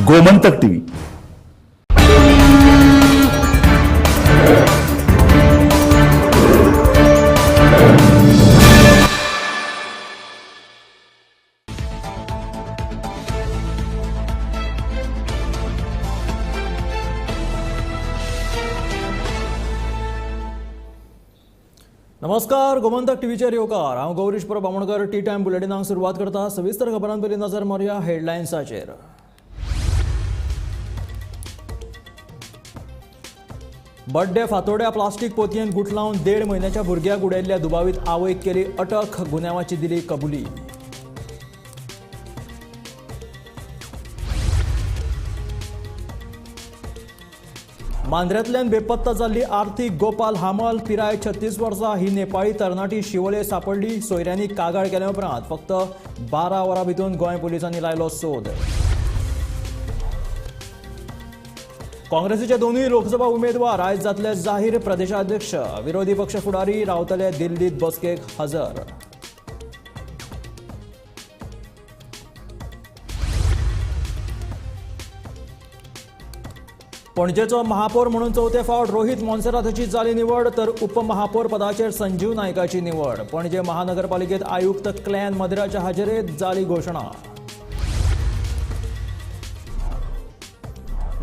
Gomantak TV. नमस्कार, गोमंतक टीव्हीचेर येवकार. हांव गौरीश परब बामणकर. टी टायम बुलेटिनाक सुरवात करता. सविस्तर खबरां पयलीं नजर मारुया हेडलायन्साचेर. बड्डे फातोड्या प्लास्टीक पोतयेन गुठलावन 1.5 म्हयन्याच्या भुरग्याक उडयल्ल्या दुबावीत आवयक केली अटक. गुन्यांवाची दिली कबुली. मांद्र्यांतल्यान बेपत्ता जाल्ली आरती गोपाल हामल पिराय 36 वर्सां ही नेपाळी तरणाटी शिवोले सापडली. सोयऱ्यांनी कागाळ केल्या उपरांत फक्त 12 वरां भितर गोंय पुलिसांनी लायलो सोद. काँग्रेसीचे दोनूय लोकसभा उमेदवार आयज जातले जाहीर. प्रदेशाध्यक्ष विरोधी पक्ष फुडारी रावतले दिल्लीत बसकेक हजर. पणजेचो महापौर म्हणून चवथे फावट रोहित मोन्सेराताची जाली निवड, तर उपमहापौर पदाचेर संजीव नायकाची निवड. पणजे महानगरपालिकेत आयुक्त क्लॅन मदिराच्या हाजेरेत जाली घोशणा.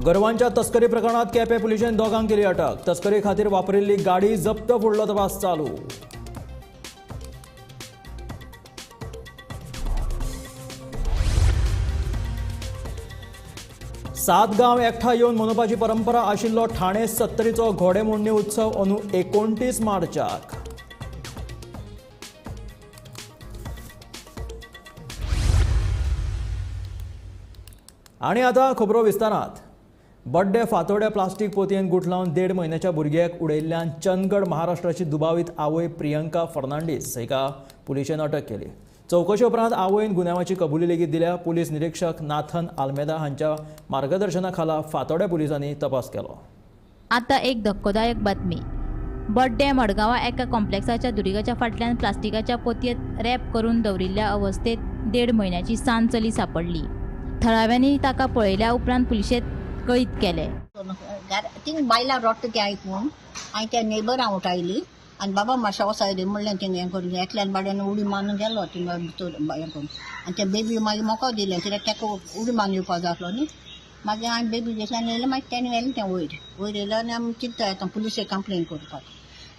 गोरवांच्या तस्करी प्रकरणात केपें पुलिशेन दोगांक केली अटक. तस्करी खातीर वापरिल्ली गाडी जप्त, फुडलो तपास चालू. सात गांव एकठांय येवन मनोवपाची परंपरा आशिल्लो ठाणे सत्तरीचो घोडेमोडणी उत्सव अंदू 29 मार्चाक. आनी आतां खबरो विस्तारांत. बड्डे फातोड्या प्लास्टीक पोतयेन गुठलावन 1.5 म्हयन्याच्या भुरग्याक उडयल्ल्यान चंदगड महाराष्ट्राची दुबावीत आवय प्रियंका फर्नांडीस हिका पुलिशेन अटक केली. चवकशे उपरांत आवयन गुन्यांवाची कबुली लेगीत दिल्या. पुलीस निरीक्षक नाथन आल्मेदा हांच्या मार्गदर्शना खाला फातोड्या पुलिसांनी तपास केलो. आता एक धक्कोदायक बातमी. बड्डे मडगांवा एका कॉम्प्लेक्साच्या दुरिगाच्या फाटल्यान प्लास्टिकाच्या पोतयेंत रॅप करून दवरिल्ल्या अवस्थेत 1.5 म्हयन्याची सान चली सापडली. थळाव्यांनी ताका पळयल्या उपरांत पुलिशेंत कळीत केलें. थिंग बायलां रडटा तें आयकून हांवें त्या नेबरां उठायली आनी बाबा मातशें वचायली म्हणलें थिंग हें करून एकल्यान बाड्यान उडी मारून गेलो थिंगा भितर हें करून आनी तें बेबी मागीर म्हाका दिलें कित्याक ताका उडी मारून येवपा जाय आसलो न्ही. मागीर हांवें बेबी घेतली आनी येयलें. मागीर तेणें व्हेलें तें वयर वयर येयलें आनी आमी चिंत्ता येता पुलिसेक कंप्लेन करपाक.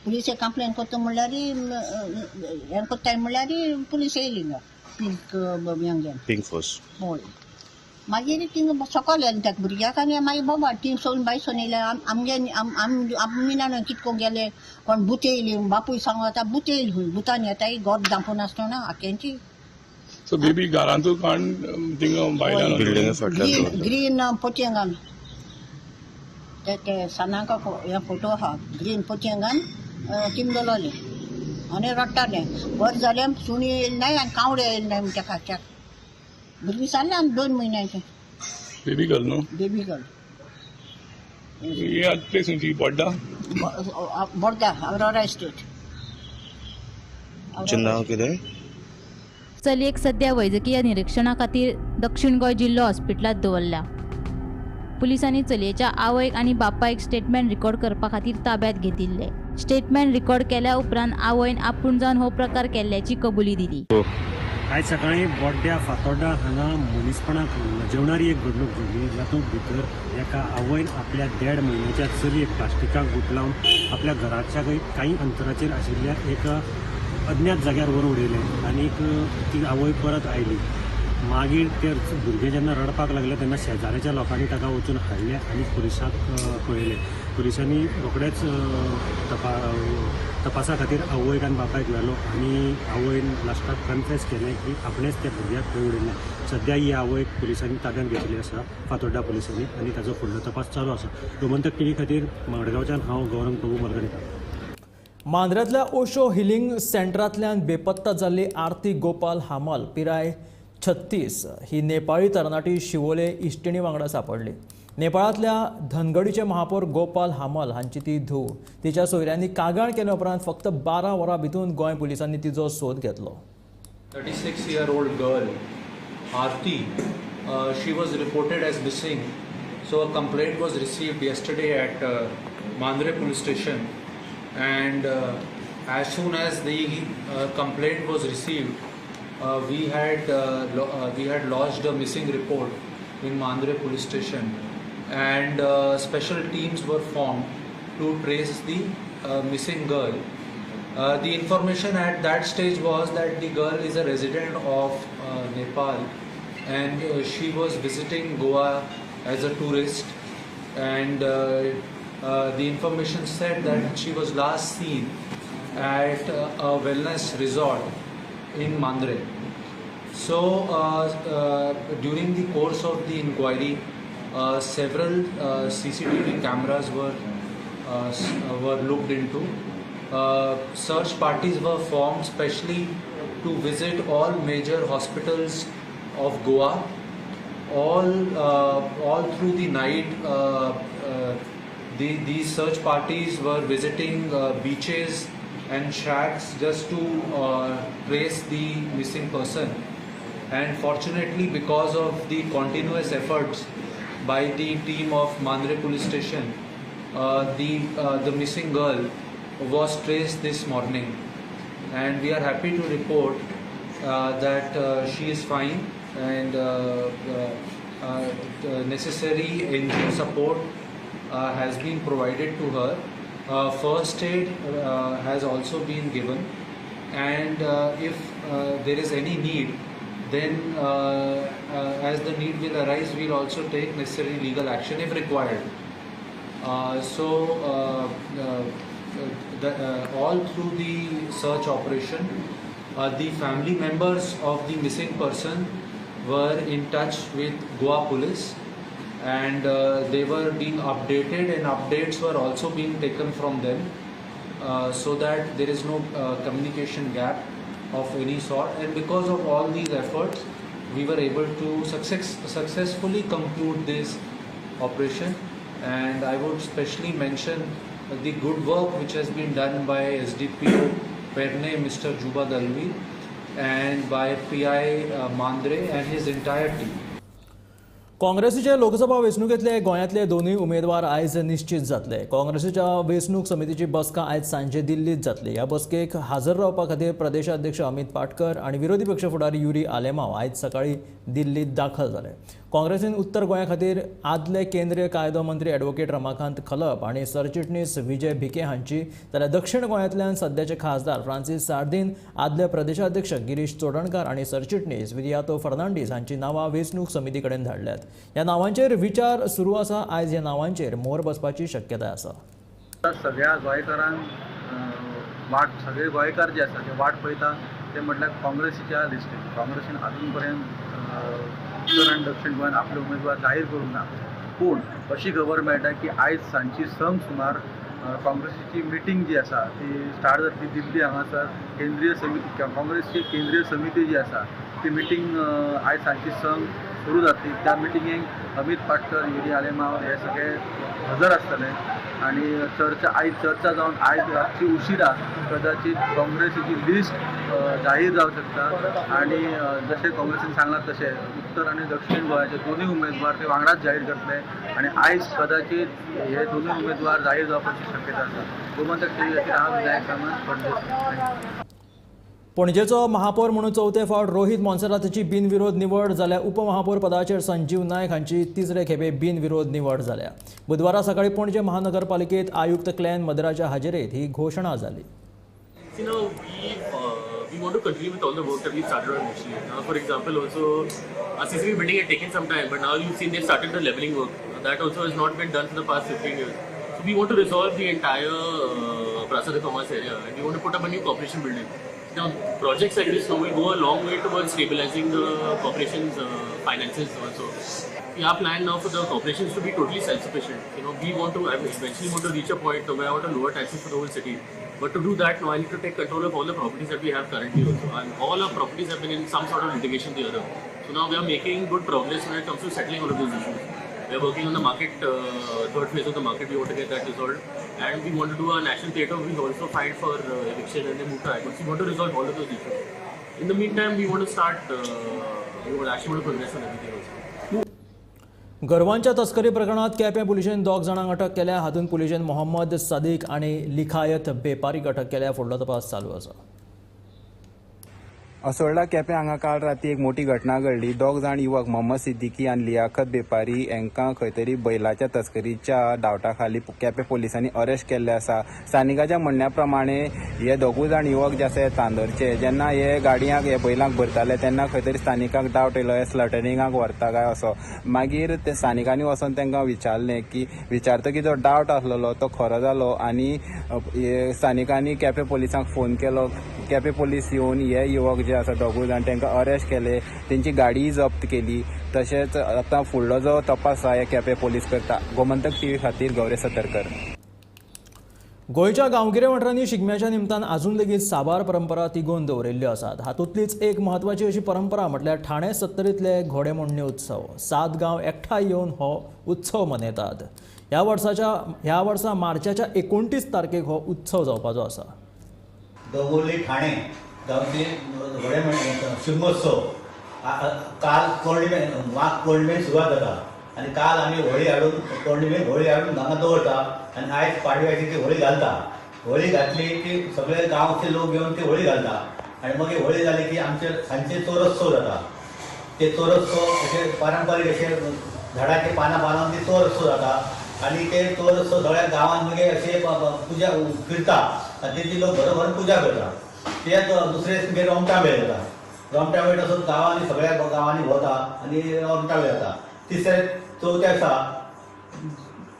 पुलिसेक कंप्लेन करता म्हणल्यार हें करताय म्हणल्यार पुलीस येयली हिंगा पिंक हें घेवन पिंक फोर्स. हय. मागीर थिंग सकयल येयलें त्या भुरग्याक आनी मागीर बाबा थिंग सोडून बाय सोन येयलें. आमगे आमी ना कितें करूंक गेले कोण भूत येयली. बापूय सांगू आतां भूत येयली खंय भुतान येताय घर धांपून आसतना आख्यांची. सो बेबी घरांतू काण थिंगा भायल्यान बिल्डिंगा फाटल्यान ग्रीन पोतयें घालून ते सानांक हे फोटो आहा. ग्रीन पोतयें घालून थिंग दवरलें आनी रडटालें. बरें जालें सुणी येयली नाय आनी कावडे येयले नाय म्हणटा खाच्याक. भुरगीं सारलें आनी 2 म्हयन्याचें. बेबी गर्ल न्हू? Baby girl. ही आतां प्लेस खंयची? बोड्डा? बोड्डा अरोरा इस्टेट. तुमचें नांव कितें? चलयेक सध्या वैजकीय निरिक्षणा खातीर दक्षिण गोंय जिल्लो हॉस्पिटलांत दवरल्या. पुलिसांनी चलयेच्या आवयक आनी बापायक स्टेटमेंट रिकॉर्ड करपा खातीर ताब्यांत घेतिल्ले. स्टेटमेंट रिकॉर्ड केल्या उपरांत आवयन आपूण जावन हो प्रकार केल्ल्याची कबुली दिली. आयज सकाळीं बोड्ड्या फातोड्डा हांगा मनीसपणाक लजवणारी एक घडणूक घडली, जातूंत भितर एका आवयन आपल्या 1.5 म्हयन्याच्या चलयेक प्लास्टिकाक गुठलावन आपल्या घराच्या कांय अंतराचेर आशिल्ल्या एका अज्ञात जाग्यार व्हरून उडयलें आनीक ती आवय परत आयली. मागीर ते भुरगें जेन्ना रडपाक लागलें तेन्ना शेजाऱ्याच्या लोकांनी ताका वचून हाडलें आनी पुलिसांक कळयलें. पुलिसांनी रोखडेच तपासा खातीर आवयक आनी बापायक व्हेलो आनी आवयन लास्टाक कन्फेस केलें की आपणेंच त्या भुरग्याक थंय उडयलें. सद्या ही आवयक पुलिसांनी ताब्यांत घेतली आसा फातोड्डा पुलिसांनी आनी ताचो फुडलो तपास चालू आसा. गोमंतक टीव्ही खातीर मडगांवच्यान हांव गौरंग प्रभू मलगणकार. मांद्र्यांतल्या ओशो हिलिंग सेंटरांतल्यान बेपत्ता जाल्ली आरती गोपाल हामल पिराय 36 ही नेपाळी तरणाटी शिवोले इश्टिणी वांगडा सापडली. नेपाळांतल्या धनगडीचे महापौर गोपाल हामल हांची ती धूव. तिच्या सोयऱ्यांनी कागाळ केल्या उपरांत फक्त 12 वरां भितर गोंय पुलिसांनी तिचो सोद घेतलो. 36-year-old girl Aarti She was reported as missing. So a complaint was received yesterday at Mandre police station, and as soon as the complaint was received, we had lodged a missing report in Mandre police station, and special teams were formed to trace the missing girl. The information at that stage was that the girl is a resident of Nepal, and she was visiting Goa as a tourist, and the information said that she was last seen at a wellness resort in Mandre. So during the course of the inquiry, several CCTV cameras were looked into. Search parties were formed specially to visit all major hospitals of Goa. All through the night, these search parties were visiting beaches and shacks just to trace the missing person. And fortunately, because of the continuous efforts by the team of Mandre police station, the missing girl was traced this morning, and we are happy to report that she is fine, and the necessary NGO support has been provided to her. First aid has also been given, and if there is any need, then as the need will arise, we will also take necessary legal action if required. All through the search operation, the family members of the missing person were in touch with Goa police, and they were being updated, and updates were also being taken from them, so that there is no communication gap of any sort. And because of all these efforts, we were able to successfully conclude this operation. And I would specially mention the good work which has been done by SDPO Pernem, Mr. Juba Dalvi, and by PI Mandre and his entire team. काँग्रेसीचे लोकसभा वेंचणुकेंतले गोंयांतले दोनूय उमेदवार आयज निश्चित जातले. काँग्रेसीच्या वेंचणूक समितीची बसका आयज सांजे दिल्लींत जातली. ह्या बसकेक हाजर रावपा खातीर प्रदेशाध्यक्ष अमित पाटकर आनी विरोधी पक्ष फुडारी युरी आलेमाव आयज सकाळीं दिल्लींत दाखल जाले. काँग्रेसीन उत्तर गोंया खातीर आदले केंद्रीय कायदो मंत्री ॲडव्होकेट रमाकांत खलप आनी सरचिटणीस विजय भिके हांची, जाल्यार दक्षिण गोंयांतल्यान सद्याचे खासदार फ्रांसीस सार्दीन, आदले प्रदेशाध्यक्ष गिरीश चोडणकार आनी सरचिटणीस विरियातो फर्नांडीस हांची नांवां वेंचणूक समिती कडेन धाडल्यात. ह्या नावांचेर विचार सुरू आसा. आयज ह्या नावांचेर मोहर बसपाची शक्यताय आसा. सगळ्या गोंयकारांक वाट, सगळे गोंयकार जे आसा ते वाट पळयता ते म्हटल्यार काँग्रेसीच्या लिस्टीक. काँग्रेसीन अजून पर्यंत उत्तर आनी दक्षिण गोंयांत आपले उमेदवार जाहीर करूंक ना, पूण अशी खबर मेळटा की आयज सांजची 6 सुमार काँग्रेसीची मिटींग जी आसा ती स्टार्ट जातली दिल्ली हांगासर. केंद्रीय समिती, काँग्रेसची केंद्रीय समिती जी आसा ती मिटींग आयज सांजची 6 सुरू जातली. त्या मिटिंगेक अमित पाटकर, युरी आलेमाव हे सगळे हजर आसतले आनी चर्चा आयज चर्चा जावन आयज रातची उशिरा कदाचित काँग्रेसीची लिस्ट जाहीर जावं शकता. आनी जशें काँग्रेसीन सांगलां तशें उत्तर आनी दक्षिण गोंयाचे दोनूय उमेदवार ते वांगडाच जाहीर करतले आनी आयज कदाचित हे दोनूय उमेदवार जाहीर जावपाची शक्यता आसा. गोमंतक टीव्ही खातीर हांव विनायक सामंत, पणजे. पणजेचो महापौर म्हणून चवथे फावट रोहित मोन्सेराताची बिनविरोध निवड जाल्या. उपमहापौर पदाचेर संजीव नायक हांची तिसरे खेपे बिनविरोध निवड जाल्या. बुधवारा सकाळी पणजे महानगरपालिकेत आयुक्त क्लॅन मदराच्या हाजेरेत ही घोशणा जाली. You know, we want to continue with all the work that we started on initially. Now, for example, also our CCB building had taken some time, but now you've seen they've started the leveling work. That also has not been done for the past 15 years. So we want to resolve the entire Prasad Commerce area, and we want to put up a new corporation building. Now, projects like this now will go a long way towards stabilizing the corporation's finances also. Our plan now for the corporations to be totally self-sufficient. You know, we want to, I eventually want to reach a point where I want to lower taxes for the whole city. But to do that, now I need to take control of all the properties that we have currently also. And all our properties have been in some sort of litigation or the other. So now we are making good progress when it comes to settling all of those issues. We are working on the market, third phase of the market. We want to get that resolved. And we want to do a national theatre. We also filed for eviction and they moved to High Court. So we want to resolve all of those issues. In the meantime, we want to start, we actually want to progress on everything also. गोरवांच्या तस्करी प्रकरणात केपें पुलिशेन 2 जाणांक अटक केल्या. हातूंत पुलिशेन मोहम्मद सदीक आनी लिखायत बेपारीक अटक केल्या. फुडलो तपास चालू आसा. असोळडा केपें हांगा काल राती एक मोठी घटना घडली. 2 जाण युवक मोहम्मद सिद्दीकी आनी लियाखत बेपारी हांकां खंय तरी बैलाच्या तस्करीच्या डावटा खाली केपें पोलिसांनी अरेस्ट केल्ले आसा. स्थानिकाच्या म्हणण्या प्रमाणे हे 2 जाण युवक जे आसा हे चांदरचे. जेन्ना हे गाडयांक हे बैलांक भरताले तेन्ना खंय तरी स्थानिकांक डावट येयलो हे स्लटरिंगाक व्हरता काय असो. मागीर ते स्थानिकांनी वचोन तांकां विचारलें की विचारतकीर जो डावट आसलेलो तो खरो जालो आनी स्थानिकांनी केपें पोलिसांक फोन केलो. केपें पोलीस येवन हे युवक जे आसा 2 जाण तांकां अरेस्ट केले, तेंची गाडीय जप्त केली. तशेंच आतां फुडलो जो तपास आसा हे केपें पोलीस करता. गोमंतक टीव्ही खातीर गौरेश सतरकर. गोंयच्या गांवगिऱ्या वाठारांनी शिगम्याच्या निमतान अजून लेगीत साबार परंपरा तिगोवन दवरिल्ल्यो आसात. हातूंतलीच एक म्हत्वाची अशी परंपरा म्हटल्यार ठाणे सत्तरींतले घोडेमोडणी उत्सव. 7 गांव एकठांय येवन हो उत्सव मनयतात. ह्या वर्सा मार्चाच्या 29 तारखेक हो उत्सव जावपाचो आसा. दोंगुर्ली ठाणे गांवचे घोडेमोडणी शिगमोत्सव काल पौर्णिमे माघ पौर्णिमेक सुरवात जाता आनी काल आमी होळी हाडून पौर्णिमेक होळी हाडून हांगा दवरता आनी आयज पाडव्याची ती होळी घालता. होळी घातली की सगळे गांवचे लोक येवन ती होळी घालता आनी मागीर होळी जाली की आमचे सांजचे चोरत्सव जाता. ते चोरत्सव अशे पारंपारीक अशे झाडाचे पानां बांदून ते चोरत्सव जाता आनी ते चोरत्सव सगळ्या गांवांत मागीर अशे पुजा फिरता आनी तेजी लोक घरोघर पुजा करता. ते दुसरे मागीर रोमटा मेळ जाता. रोमटा मेळ तसोच गांवांनी सगळ्या गांवांनी भोंवता आनी रोमटा मेळ जाता. तिसरे चवथ्या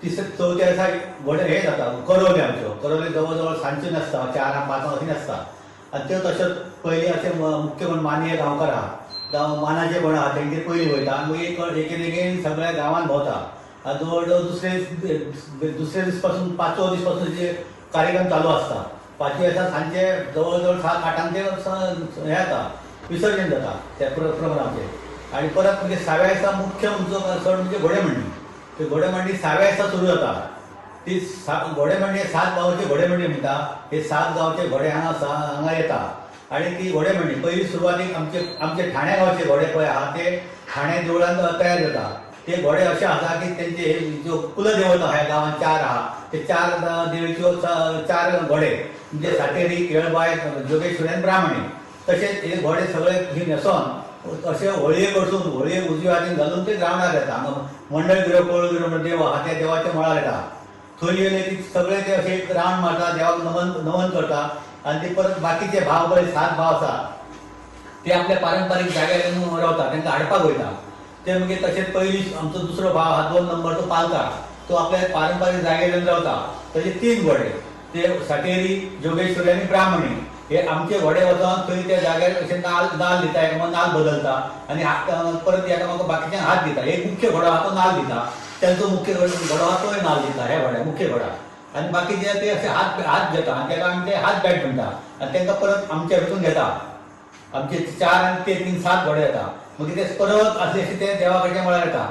दिसा चवथ्या दिसा व्हड हें जाता करवली. आमच्यो करवली जवळ जवळ सांजच्यो नासता, 4 5 अशी नासता. आनी त्यो तशेंच पयलीं अशें मुख्य म्हण मानये गांवकार आहा, जावं मानाचे कोण आहा तेंगेर पयलीं वयता आनी मागीर एक एकेन सगळ्या गांवांत भोंवता. आनी जवळ जवळ दुसरे दीस पासून 5वो दीस पासून जे कार्यक्रम चालू आसता. 5व्या दिसा सांजचे जवळ जवळ 7 8 ते हें जाता, विसर्जन जाता त्या प्रोग्रामचें. आनी परत मागीर 6व्या दिसा मुख्य आमचो सण म्हणजे घोडेमोडणी. ते घोडेमोडणी 6व्या दिसा सुरू जाता. ती घोडेमोडणी 7 गांवचे घोडेमोडणी म्हणटा. हे 7 गांवचे घोडे हांगा हांगा येता आनी ती घोडेमोडणी पयली सुरवातीक आमचे ठाणे गांवचे घोडे पळय आहा ते ठाणे देवळान तयार जाता. ते घोडे अशे आसा की तेंचे ज्यो कुलदेवता आहा गांवांत 4 आहा ते 4 देवीच्यो 4 घोडे म्हणजे सातेरी, केळबाय, जोगेश्वरी आनी ब्राह्मणी. तशेंच हे घोडे सगळे ही न्हेसोन अशे होळये कडसून होळये उजव्या हातीन घालून ते ग्रावंडार येता. हांगा मंडळगिरो कोळगिरो म्हणून देव आहा त्या देवाच्या मळार येता. थंय येयले की सगळे ते अशे एक रावंड मारता, देवाक नमन करता आनी ते परत बाकीचे भाव पळय 7 भाव आसा ते आपल्या पारंपारीक जाग्यार येवन रावता, तांकां हाडपाक वयता. ते मागीर तशेंच पयली आमचो दुसरो भाव आहा 2 नंबर तो पालकार, तो आपल्या पारंपारीक जाग्यार येवन रावता. तशे 3 घोडे ते सातेरी, जोगेश्वरी आनी ब्राह्मणी हे आमचे घोडे वचोन थंय त्या जाग्यार अशे नाल दिता, एकामेकांक नाल बदलता आनी परत एकामेकांक बाकीच्यांक हात दिता. एक मुख्य घोडो आहा तो नाल दिता, तांचो मुख्य घोडो आहा तोय नाल दिता, ह्या घोड्या मुख्य घोडा. आनी बाकीचे ते अशे हात घेता आनी ताका आमी ते हात बॅट म्हणटा आनी तांकां परत आमच्या भितून घेता. आमचे 4 आनी ते 3 7 घोडे येता. मागीर ते परत अशे अशे ते देवा कडच्या मळार येता,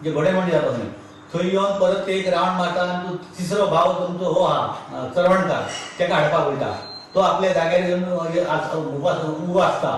जे घोडे म्हणटा थंय थंय येवन परत ते एक रावंड मारता. आनी तिसरो भाव तुमचो हो आहा चरवणकार, ताका हाडपाक वयता. तो आपल्या जाग्यार येवन उबो आसता,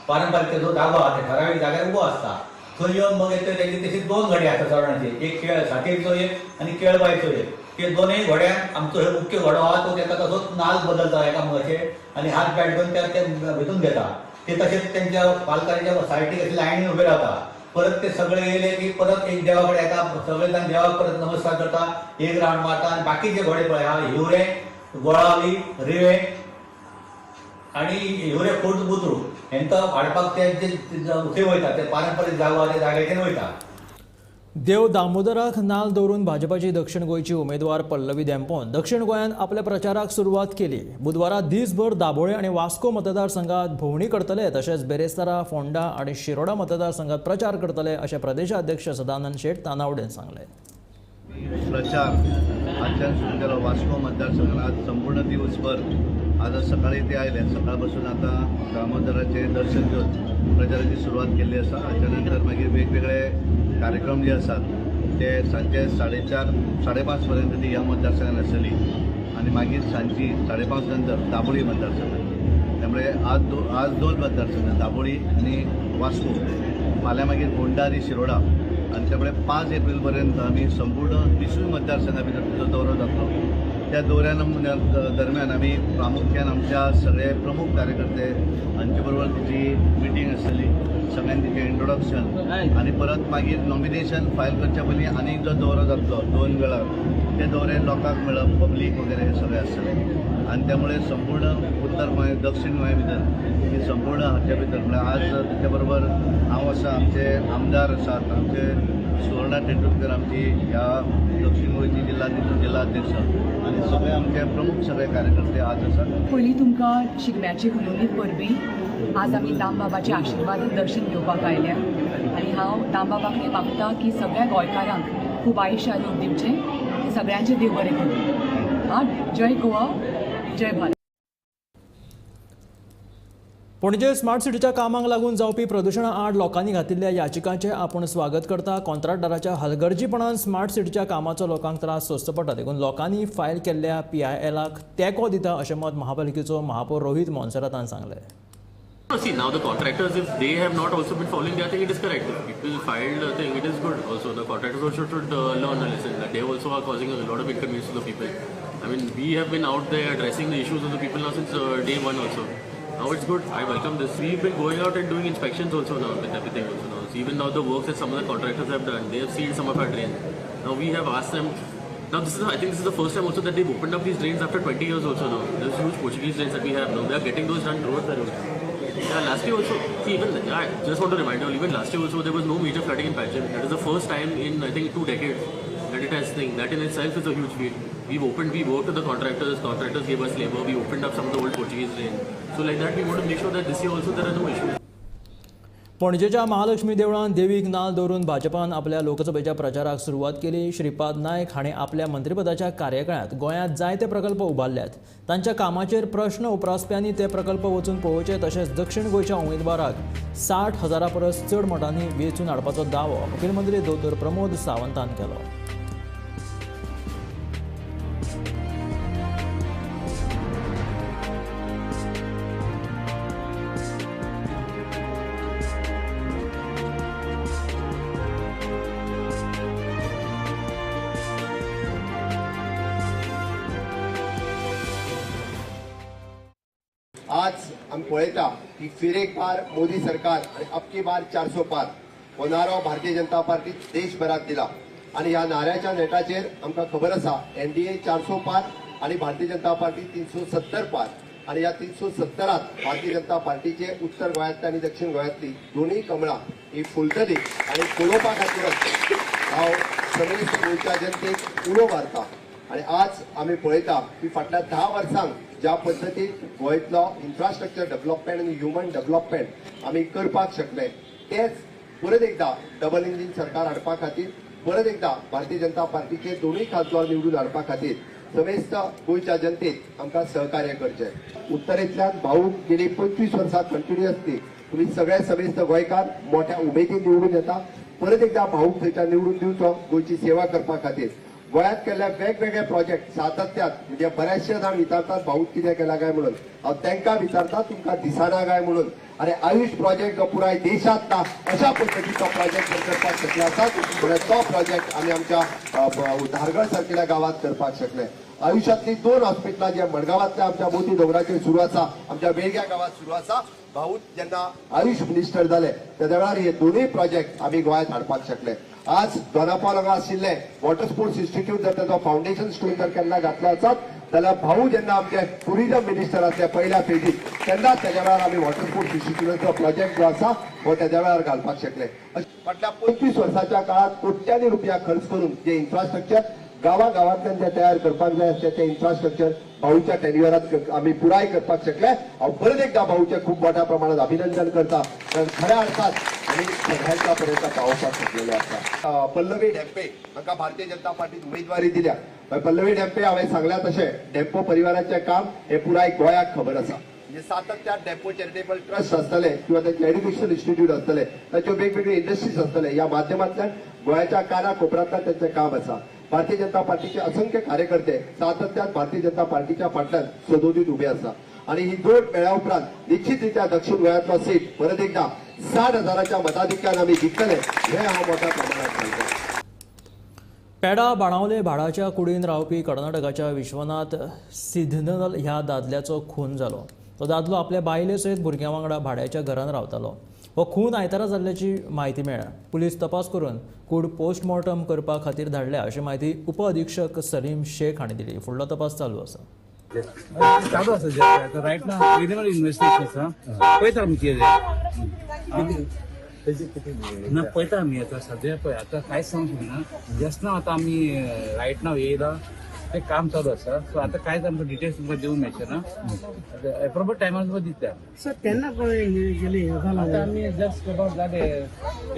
पारंपारीक जो जागो आहा त्या ठरावीक जाग्यार उबो आसता. थंय येवन मागीर ते तेजे तशी 2 घोडे आसता चरवणाचे, एक खेळ सातेरीचो एक आनी केळबायचो एक. ते 2 घोड्यांक आमचो हे मुख्य घोडो आहा तो ताका तसोच नाल बदलता एकामेकाचे आनी हात बॅट करून ते भितून घेता. ते तशेंच तेंच्या पालकांच्या सायडीक अशे लायनीन उबे रावता. परत ते सगळे येयले की परत एक देवा कडेन येता, सगळे जाण देवाक परत नमस्कार करता, एक रावंड मारता. आनी बाकीचे घोडे पळय आहा हिवरे, गोळावली, रिवे आनी हिवरे खुर्द बुद्रुक हेंकां हाडपाक ते थंय वयता, ते पारंपारीक जागो आहा त्या जाग्याचेर वयता. देव दामोदराक नाल दवरून भाजपाची दक्षिण गोंयची उमेदवार पल्लवी धेंपोन दक्षिण गोंयांत आपल्या प्रचाराक सुरवात केली. बुधवारा दीसभर दाबोळे आनी वास्को मतदारसंघात भोंवडी करतले, तशेंच बेरेस्तारा, फोंडा आनी शिरोडा मतदारसंघात प्रचार करतले अशें प्रदेशाध्यक्ष सदानंद शेट तानावडेन सांगलें. प्रचार आजच्यान सुरू केलो वास्को मतदारसंघात संपूर्ण दिवसभर. आज सकाळी ते आयले, सकाळपासून आतां दामोदराचें दर्शन घेवन प्रचाराची सुरवात केल्ली आसा. हाच्या नंतर मागीर वेगवेगळे कार्यक्रम जे आसात ते सांजचे 4:30 5:30 पर्यंत ती ह्या मतदारसंघात आसतली आनी मागीर सांजची 5:30 नंतर दाबोळी मतदारसंघात. त्यामुळे आज 2 मतदारसंघ दाबोळी आनी वास्को, फाल्यां मागीर फोंडा आनी शिरोडा आनी त्यामुळे 5 एप्रिल पर्यंत आमी संपूर्ण 30 मतदारसंघा भितर तिचो दौरो जातलो. त्या दौऱ्या दरम्यान आमी प्रामुख्यान आमच्या सगळे प्रमुख कार्यकर्ते हांचे बरोबर तिची मिटींग आसतली, सगळ्यांनी तिचें इंट्रोडक्शन आनी परत मागीर नॉमिनेशन फायल करच्या पयलीं आनीक जो दौरो जातलो 2 वेळार ते दौरे लोकांक मेळप, पब्लीक वगैरे हे सगळें आसतलें. आनी त्यामुळे संपूर्ण उत्तर गोंय, दक्षिण गोंय भितर ही संपूर्ण हाच्या भितर म्हळ्यार आज तिच्या बरोबर हांव आसा, आमचे आमदार आसात, आमचे सुवर्णा तेंडुलकर आमची ह्या दक्षिण गोंयची जिल्हाध्यक्ष आनी सगळे आमचे प्रमुख सगळे कार्यकर्ते आज आसात. पयलीं तुमकां शिगम्याची हुनहुनीत परबी. आज आमी दामबाबाचे आशिर्वाद दर्शन घेवपाक आयल्या आनी हांव दामबाबा कडेन मागता की सगळ्या गोंयकारांक खूब आयुश्य आरोग्य दिवचें, सगळ्यांचें देव बरें करूं. हां, जय गोवा, जय भारत. पणजे स्मार्ट सिटीच्या कामाक लागून जावपी प्रदुशणा आड लोकांनी घातिल्ल्या याचिकांचें आपूण स्वागत करता. कॉन्ट्रॅक्टदाराच्या हलगर्जीपणान स्मार्ट सिटीच्या कामाचो लोकांक त्रास सोंसचो पडटा, देखून लोकांनी फायल केल्ल्या PILाक तेंको दिता अशें मत महापालिकेचो महापौर रोहित मोन्सेरातान सांगलें. See, now the contractors, if they have not also been following their thing, it is correct. If people filed a thing, it is good. Also, the contractors also should learn a lesson that they also are causing a lot of inconvenience to the people. I mean, we have been out there addressing the issues of the people now since day one also. Now it's good. I welcome this. We've been going out and doing inspections also now with everything also now. So even now the work that some of the contractors have done, they have sealed some of our drains. Now we have asked them. Now this is, I think this is the first time also that they've opened up these drains after 20 years also now. There's huge Portuguese drains that we have now. They are getting those done road by road. Yeah, last year also, see, even I just want to remind you, even last year also there was no major flooding in Panjim. That is the first time in I think 2 decades that it has thing. That in itself is a huge feat. We worked with the contractors, contractors gave us labor, we opened up some of the old Portuguese drains. So like that we want to make sure that this year also there are no issues. पणजेच्या महालक्ष्मी देवळान देवीक नाल दवरून भाजपान आपल्या लोकसभेच्या प्रचाराक सुरवात केली. श्रीपाद नायक हाणें आपल्या मंत्रीपदाच्या कार्यकाळांत गोंयांत जायते प्रकल्प उबारल्यात. तांच्या कामाचेर प्रश्न उप्रासप्यांनी ते प्रकल्प वचून पळोवचे, तशेंच दक्षिण गोंयच्या उमेदवाराक 60,000 परस चड मतांनी वेंचून हाडपाचो दावो मुखेलमंत्री दोतोर प्रमोद सावंतान केलो. आज आमी पळयता की फिर एक बार मोदी सरकार आनी अबकी बार 400 पार हो नारो भारतीय जनता पार्टी देशभरात दिला आनी ह्या नाऱ्याच्या नेटाचेर आमकां खबर आसा NDA 400 पार आनी भारतीय जनता पार्टी 370 पार आनी ह्या 370त भारतीय जनता पार्टीचे उत्तर गोंयांतली आनी दक्षिण गोंयांतली दोनूय कमळां ही फुलतली आनी फुलोवपा खातीरच हांव समेस्त गोंयच्या जनतेक उलो मारता. आनी आज आमी पळयता की फाटल्या 10 वर्सांक ज्या पद्दतीन गोंयतलो इन्फ्रास्ट्रक्चर डेव्हलपमेंट आनी ह्युमन डेव्हलपमेंट आमी करपाक शकले, तेच परत एकदा डबल इंजीन सरकार हाडपा खातीर, परत एकदा भारतीय जनता पार्टीचे दोनूय खासदार निवडून हाडपा खातीर समेस्त गोंयच्या जनतेन आमकां सहकार्य करचें. उत्तरेंतल्यान भाऊ गेली 25 वर्सां कंटिन्युअसली तुमी सगळे समेस्त गोंयकार मोठ्या उमेदीन निवडून येता. परत एकदा भाऊक थंयच्यान निवडून दिवचो गोंयची सेवा करपा खातीर. गोंयांत केल्ले वेगवेगळे प्रोजेक्ट सातत्यात, म्हणजे बऱ्याचशे जाण विचारतात भाऊ कितें केला काय म्हणून, हांव तांकां विचारता तुमकां दिसना काय म्हणून. आनी आयुष प्रोजेक्ट जो पुराय देशांत ना अशा पद्दतीचो प्रोजेक्ट जर करपाक शकले आसात जाल्यार तो प्रोजेक्ट आमी आमच्या धारगळ सारकेल्या गांवांत करपाक शकले. आयुष्यातली 2 हॉस्पिटलां जे मडगांवांतल्या आमच्या मोती दोंगराचेर सुरू आसा, आमच्या वेळग्या गांवांत सुरू आसा. भाऊ जेन्ना आयुष मिनिस्टर जाले तेन्ना वेळार हे दोनूय प्रोजेक्ट आमी गोंयांत हाडपाक शकले. आज दोनापावल हांगा आशिल्ले वॉटर स्पोर्ट्स इन्स्टिट्यूट जर ताचो फावंडेशन स्टोन जर केन्ना घातलो आसत जाल्यार भाऊ जेन्ना आमचे टुरिजम मिनिस्टर आसले पयल्या फेजीत तेन्ना तेज्या वेळार आमी वॉटर स्पोर्ट्स इन्स्टिट्यूटाचो प्रोजेक्ट जो आसा हो तेज्या वेळार घालपाक शकले. फाटल्या 25 वर्साच्या काळात कोट्यांनी रुपया खर्च करून जे इन्फ्रास्ट्रक्चर गांवा गांवांतल्यान जे तयार करपाक जाय आसलें तें इन्फ्रास्ट्रक्चर भाऊच्या टेन्युअरात आमी पुराय करपाक शकले. हांव परत एकदा भाऊचें खूब मोठ्या प्रमाणात अभिनंदन करता, कारण खऱ्या अर्थात आमी सगळ्यांच्या पर्यंत पावोवपाक शकलेले आसा. पल्लवी ढेंपे हांकां भारतीय जनता पार्टीन उमेदवारी दिल्या. पल्लवी ढेंपे हांवें सांगल्या तशें ढेंपो परिवाराचें काम हें पुराय गोंयाक खबर आसा. म्हणजे सातत्यान डेपो चॅरिटेबल ट्रस्ट आसतले किंवा तांचे एड्युकेशन इन्स्टिट्यूट आसतले, ताच्यो वेगवेगळे इंडस्ट्रीज आसतले, ह्या माध्यमांतल्यान गोंयाच्या काना कोपऱ्यांतल्यान तांचें काम आसा. भारतीय जनता पार्टीचे असंख्य कार्यकर्ते सातत्यान भारतीय जनता पार्टीच्या फाटल्यान सदोदीत उबे आसा आनी ही जोड मेळ्या उपरांत निश्चित रित्या दक्षिण गोंयांतलो सीट परत एकदा 60,000च्या मताधिक्यान आमी जिखतले हें हांव मोठ्या प्रमाणात सांगता. पेडा बाणावले भाडाच्या कुडीन रावपी कर्नाटकाच्या विश्वनाथ सिद्धनल ह्या दादल्याचो खून जालो. तो दादलो आपल्या बायले सयत भुरग्यां वांगडा भाड्याच्या घरान रावतालो. हो खून आयतारा जाल्ल्याची म्हायती मेळ्ळ्या. पुलीस तपास करून कूड पोस्टमॉर्टम करपा खातीर धाडल्या अशी म्हायती उपअधिक्षक सलीम शेख हांणी दिली. फुडलो तपास चालू आसा. चालू आसा रायट now preliminary investigation आसा. पळयता आमी कितें ना, पळयता आमी आतां सद्या पळय आतां कांयच सांगूंक शकना. जस्ट नाव आतां आमी रायट नाव येयला, तें काम चालू आसा. सो आतां कांयच आमकां डिटेल्स तुमकां दिवंक मेळचें ना. एप्रोप्रिएट टायमार तुमकां दितले. सर केन्ना गेली? आतां आमी जस्ट अबाउट जाले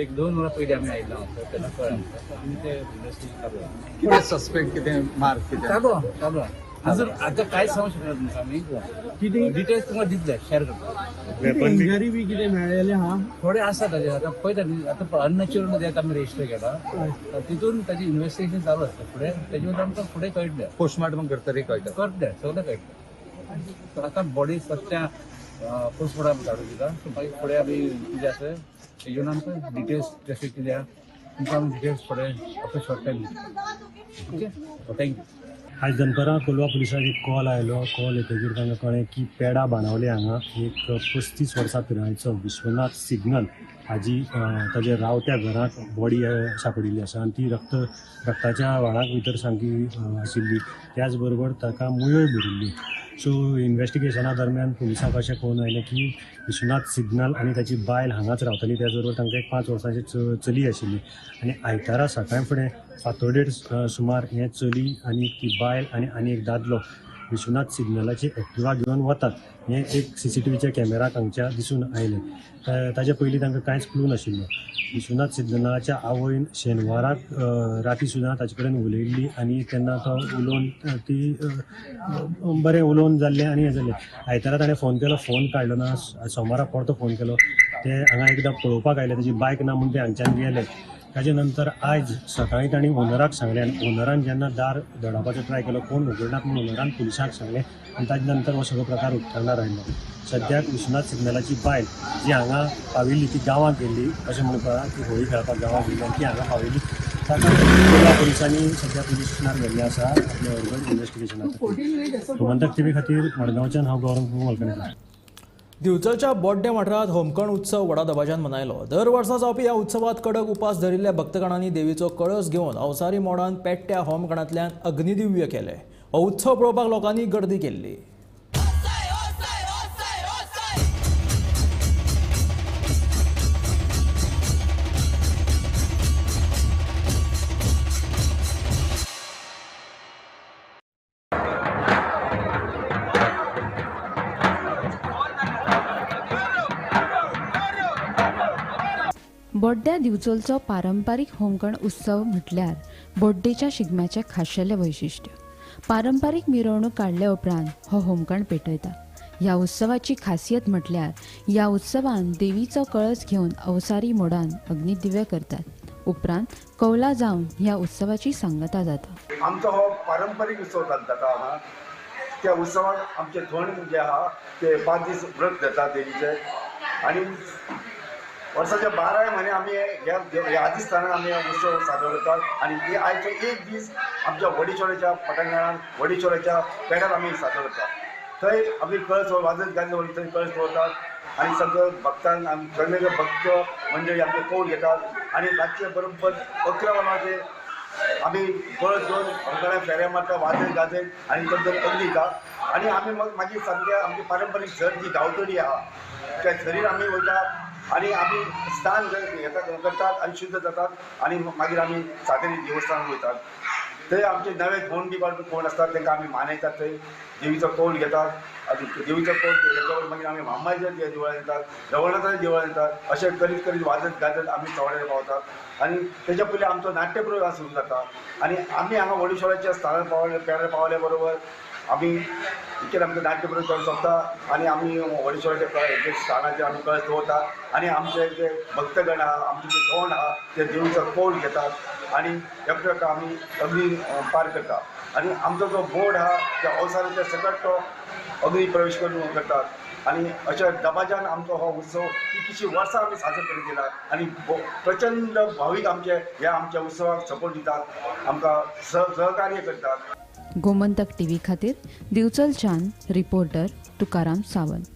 1-2 वरां पयलीं आमी आयला तेन्ना कळ्ळें आमकां. आमी ते इन्वेस्टिगेशन चालू आसा. कितें सस्पेक्ट कितें मार्क कितें चालू चालू आसा. आतां कांयच सांगूंक शकना तुमकां आमी. डिटेल्स तुमकां दितले, शेअर करता. इंजरी बी कितें मेळ्ळेलें आहा? थोडे आसा ताजे. आतां पळयता न्ही, आतां अननॅचरल डेथ आमी रजिस्टर केला, तितून ताजी इन्वेस्टिगेशन चालू आसता. फुडें तेजे वयल्यान आमकां फुडें कळटलें. पोस्टमार्टम करतरी कळटा? करतलें, सगळें कळटलें. आतां बॉडी सद्या पोस्टमॉर्टम धाडून दिता. सो मागीर फुडें आमी कितें आसा तेजेर आमकां डिटेल्स कशें कितें आहा तुमकां आमी डिटेल्स फुडें after short time. Okay, thank you. आयज दनपरां कोलवा पुलिसांक एक कॉल आयलो. कॉल येतकीर तांकां कळ्ळें की पेडा बाणावले हांगा एक 35 वर्सां पिरायेचो विश्वनाथ सिग्नल हाजी ताजे रावत्या घरांत बॉडी सापडिल्ली आसा आनी ती रक्ताच्या व्हाळाक भितर सामकी आशिल्ली. त्याच बरोबर ताका मुयोय भरिल्ली. सो इन्वेस्टिगेशना दरम्यान पुलिसांक अशें कळून आयलें की विश्वनाथ सिग्नल आनी ताची बायल हांगाच रावताली. त्याच बरोबर तांकां एक 5 वर्सांची चली आशिल्ली आनी आयतारा सकाळ फुडें फांतोडेर सुमार हें चली आनी ती बायल आनी आनी एक दादलो विश्वनाथ सिग्नलाची एक्टिवा घेवन वतात हें एक सीसीटीव्हीच्या कॅमेराक हांगच्या दिसून आयलें. ताजे पयलीं तांकां कांयच क्लू नाशिल्लो. विश्वनाथ सिग्नलाच्या आवयन शेनवाराक राती सुद्दां ताचे कडेन उलयल्ली आनी तेन्ना तो उलोवन ती बरें उलोवन जाल्लें आनी हें जालें. आयतारा ताणें फोन केलो, फोन काडलो ना. सोमारा परतो फोन केलो, ते हांगा एकदां पळोवपाक आयले, ताची बायक ना म्हूण ते हांगच्यान गेले. ताजे नंतर आयज सकाळीं तांणी ओनराक सांगलें आनी ओनरान जेन्ना दार दडावपाचो ट्राय केलो, कोण उगडनात म्हूण ओनरान पुलिसांक सांगलें आनी ताजे नंतर हो सगळो प्रकार उक्ताडार आयलो. सद्याक विश्वनाथ सिग्नलाची बायल जी हांगा पाविल्ली ती गांवांत गेल्ली अशें म्हूण कळ्ळां की होळी खेळपाक गांवांत गेल्ली आनी ती हांगा पाविल्ली. ताका कोलवा पुलिसांनी सद्या पुलीस स्टेशनार व्हेल्लें आसा आपल्या अर्बन इन्वेस्टिगेशना खातीर. गोमंतक टीव्ही खातीर मडगांवच्यान हांव गौरव मलकणेकर. दिवचलच्या बोड्डे वाठारांत होमखण उत्सव व्हडा दबाज्यान मनयलो. दर वर्सा जावपी ह्या उत्सवात कडक उपास धरिल्ल्या भक्तगणांनी देवीचो कळस घेवन अवसारी मोडान पेट्ट्या होमखणांतल्यान अग्निदिव्य केले. हो उत्सव पळोवपाक लोकांनी गर्दी केल्ली. बोड्ड्या दिवचलचो पारंपारीक होमखण उत्सव म्हटल्यार बोड्डेच्या शिगम्याचें खाशेलें वैशिश्ट्य. पारंपारीक मिरवणूक काडल्या उपरांत हो होमखण पेटयता. ह्या उत्सवाची खासियत म्हटल्यार ह्या उत्सवान देवीचो कळस घेवन अवसारी मोडान अग्निदिव्य करतात. उपरांत कौला जावन ह्या उत्सवाची सांगता जाता. आमचो हो पारंपारीक उत्सव जाता हांगा. त्या उत्सवाक आमचे धोंड जे आहा ते 5 दीस व्रत धरतात देवीचे आनी वर्साच्या 12 म्हयने आमी ह्या आदिस्थानान आमी उत्सव साजरो करतात आनी हे आयचो एक दीस आमच्या वडीचोराच्या पटांगणान वडीचोराच्या पेडार आमी साजरो करतात. थंय आमी कळस वाजत गाजत थंय कळस दवरतात आनी सगळे भक्तांक आमी सगळे भक्त मंडळी आमचे कौल घेतात आनी रातचे बरोबर 11 वरांचेर आमी कळस घेवन भक्तांक फेऱ्या मारता वाजत गाजत आनी थंय अग्नी दिता आनी आमी मागीर सामके आमची पारंपारीक सर जी गांवतडी आहा त्या सरीर आमी वयता आनी आमी स्नान करतात आनी शुद्ध जातात आनी मागीर आमी सातेरी देवस्थानात वयतात. थंय आमचे नवे धोंड बी कोण आसतात तांकां आमी मानयतात. थंय देवीचो कौल घेतात आनी देवीचो कौल घेतल्या मागीर आमी म्हामायच्या देवळान येतात, रवळनाथाच्या देवळान येतात. अशें करीत करीत वाजत गाजत आमी चवड्यार पावतात आनी तेच्या पयलीं आमचो नाट्यप्रयोग सुरू जाता आनी आमी हांगा वडीचोराच्या स्थानार पावले पेडार पावल्या बरोबर आमी इतकें आमचें नाट्यप्रयोग करूंक सोंपता आनी आमी वडीचोराच्या स्थानाचेर आमी कळस दवरता आनी आमचे जे भक्तगण आहा आमचे जे धोंड आहा ते देवीचो कौल घेतात आनी एकटो आमी अग्नी पार करता आनी आमचो जो बोर्ड आहा त्या अवसाराच्या सकट तो अग्नी प्रवेश करून करतात. आनी अशा दबाज्यान आमचो हो उत्सव कितलीशीं वर्सां आमी साजरो करीत येला आनी प्रचंड भावीक आमचे ह्या आमच्या उत्सवाक सपोर्ट दितात, आमकां सहकार्य करतात. गोमंतक टीव्ही खातीर दिवचलच्यान रिपोर्टर तुकाराम सावंत.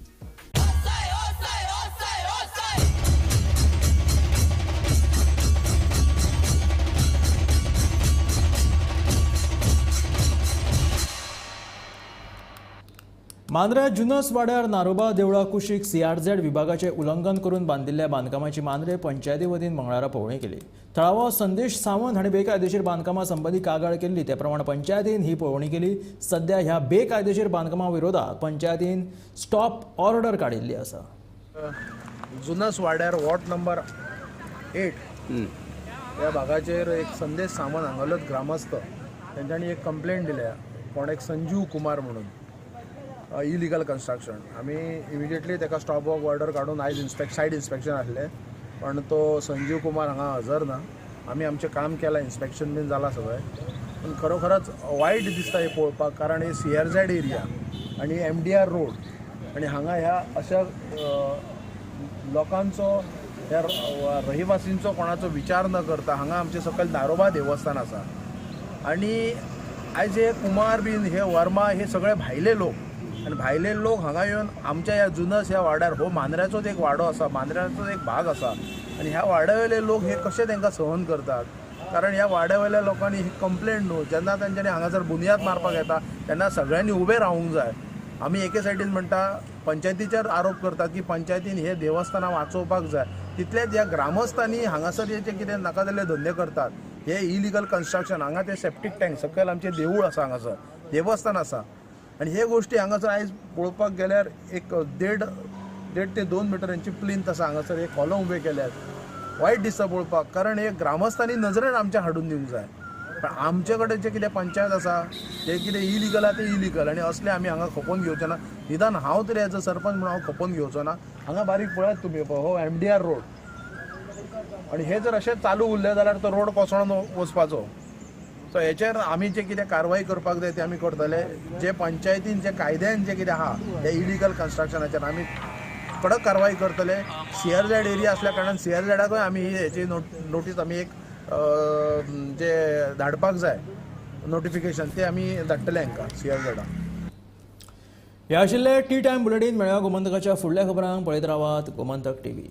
मांद्र्या जुनस वाड्यार नारोबा देवळा कुशीक सीआरझेड विभागाचे उल्लंघन करून बांदिल्ल्या बांदकामाची मांद्रे पंचायती वतीन मंगळारा पळोवणी केली. थळावो संदेश सावंत हांणी बेकायदेशीर बांदकामा संबंदी कागाळ केल्ली. ते प्रमाण पंचायतीन ही पळोवणी केली. सध्या ह्या बेकायदेशीर बांदकामा विरोधात पंचायतीन स्टॉप ऑर्डर काडिल्ली आसा. जुनस वाड्यार वॉर्ड नंबर 8 ह्या भागाचेर एक संदेश सावंत हांगालोच ग्रामस्थ तेंच्यांनी एक कंप्लेंट दिल्या, कोण एक संजीव कुमार म्हणून इलिगल कन्स्ट्रक्शन. आमी इमिजिएटली ताका स्टॉप वर्क ऑर्डर काडून आयज सायट इन्स्पेक्शन आसलें, पण तो संजीव कुमार हांगा हजर ना. आमी आमचें काम केलां, इन्स्पेक्शन बीन जालां सगळें, पूण खरोखरच वायट दिसता हें पळोवपाक, कारण हे सीआरझेड एरिया आनी एमडीआर रोड आनी हांगा ह्या अशा लोकांचो ह्या रहिवासींचो कोणाचो विचार न करता हांगा आमचें सकयल नारोबा देवस्थान आसा आनी आयज हे कुमार बीन हे वर्मा हे सगळे भायले लोक आनी भायले लोक हांगा येवन आमच्या ह्या जुनस ह्या वाड्यार, हो मांद्र्याचोच एक वाडो आसा, मांद्र्याचोच एक भाग आसा आनी ह्या वाड्यावेले लोक हे कशे तांकां सहन करतात, कारण ह्या वाड्यावेल्या लोकांनी ही कंप्लेंट न्हू, जेन्ना तांच्यांनी हांगासर बुन्याद मारपाक येता तेन्ना सगळ्यांनी उबें रावूंक जाय. आमी एके सायडीन म्हणटा पंचायतीचेर आरोप करतात की पंचायतीन हे देवस्थानां वाचोवपाक जाय, तितलेच ह्या ग्रामस्थांनी हांगासर हे जे कितें नाका जाल्ले धंदे करतात, हे इलिगल कन्स्ट्रक्शन, हांगा ते सेप्टीक टँक सकयल आमचें देवूळ आसा, हांगासर देवस्थान आसा आनी हे गोश्टी हांगासर आयज पळोवपाक गेल्यार एक देड ते 2 मिटर हेंची प्लिंथ आसा, हांगासर हे कॉलम उबे केल्यात. वायट दिसता पळोवपाक, कारण हे ग्रामस्थांनी नजरेन आमच्या हाडून दिवंक जाय. पण आमचे कडेन जे कितें पंचायत आसा ते कितें इलिगल आहा ते इलिगल आनी असले आमी हांगा खपोवन घेवचे ना. निदान हांव तरी एज अ सरपंच म्हणून हांव खपोवन घेवचो ना. हांगा बारीक पळयात तुमी, हो एमडीआर रोड आनी हे जर अशें चालू उरलें जाल्यार तो रोड कोसळोन वचपाचो. सो हेचेर आमी जे कितें कारवाय करपाक जाय ते आमी करतले. जे पंचायतीन जे कायद्यान जे कितें आहा ते इलिगल कन्स्ट्रक्शनाचेर आमी कडक कारवाय करतले. सीआरझेड एरिया आसल्या कारणान सीआरझेडाकूय आमी हेची नोटीस आमी एक जे धाडपाक जाय नोटिफिकेशन ते आमी धाडटले हांकां सीआरझेडाक. हे आशिल्ले टी टायम बुलेटीन. मेळया गोमंतकाच्या फुडल्या खबरांक. पळयत रावात Gomantak TV.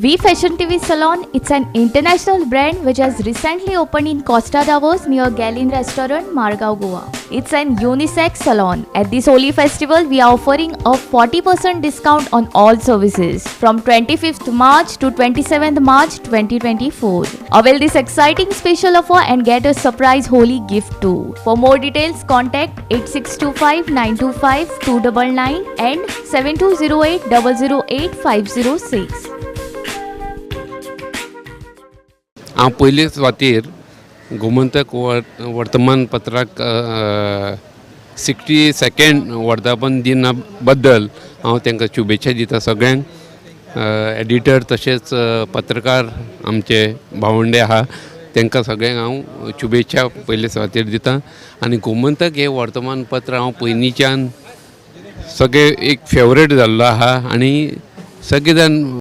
V Fashion TV Salon, it's an international brand which has recently opened in Costa Davos near Gallin Restaurant, Margao, Goa. It's an unisex salon. At this Holi festival, we are offering a 40% discount on all services from 25th March to 27th March 2024. Avail this exciting special offer and get a surprise Holi gift too. For more details, contact 8625 925 299 and 7208 008 506. हांव पयले सुवातेर Gomantak वर्तमानपत्राक 62nd वर्धापन दिना बद्दल हांव तांकां शुभेच्छा दिता सगळ्यांक. एडिटर तशेंच पत्रकार आमचे भावंडे आहा तांकां सगळ्यांक हांव शुभेच्छा पयले सुवातेर दिता. आनी गोमंतक हें वर्तमानपत्र हांव पयलींच्यान सगळे एक फेवरेट जाल्लो आहा आनी सगळे जाण